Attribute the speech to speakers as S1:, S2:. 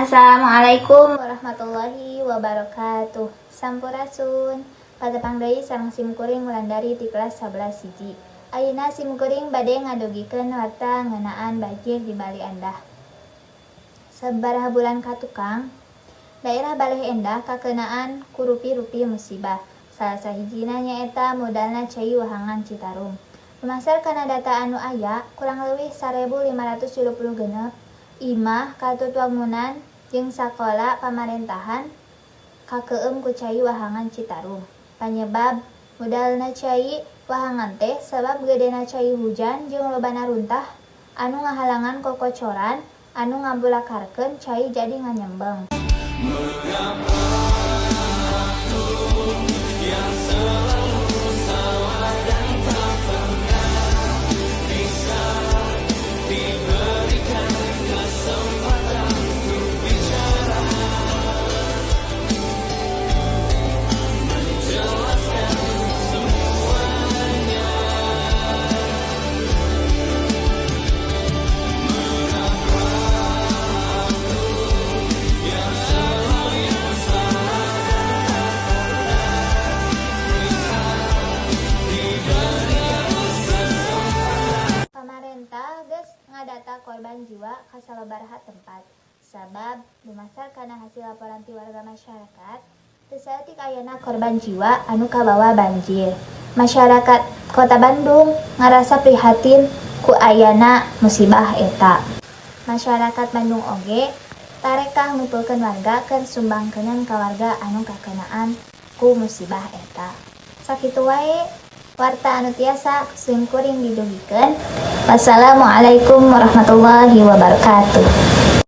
S1: Assalamualaikum warahmatullahi wabarakatuh. Sampurasun. Patepang deui sareng sim kuring Wulandari ti kelas 11 hiji. Ayeuna sim kuring bade ngadugikeun warta ngeunaan banjir di Baleendah. Sababaraha bulan katukang, daerah Baleendah kakeunaan ku rupi-rupi musibah. Salah sahijina nyaeta mudalna cai wahangan Citarum. Dumasar kana data anu aya, kurang leuwih 1536 imah, katut wangunan jeung sakola pamarentahan kakeueum ku cai wahangan Citarum. Panyebab mudalna cai wahangan teh sabab gedena cai hujan jeung lobana runtah anu ngahalangan kokocoran anu ngabulakarkeun cai jadi nganyembeng.
S2: Mengapa aku yang selalu salah dan tak pernah bisa diberikan kesempatan untuk bicara, menjelaskan semuanya? Mengapa aku yang selalu salah dan tak pernah bisa diberikan kesempatan?
S1: Pamarentah geus ngadata korban jiwa ka sababaraha tempat. Sabab dumasar kana hasil laporan ti warga masyarakat, teu saeutik ayana korban jiwa anu kabawa banjir. Masyarakat Kota Bandung ngarasa prihatin ku ayana musibah eta. Masyarakat Bandung oge tarekah ngumpulkeun warga keur sumbangkeuneun ka warga anu kakeunaan ku musibah eta. Sakitu wae warta anu tiasa ku sim kuring didugikeun. Wassalamualaikum warahmatullahi wabarakatuh.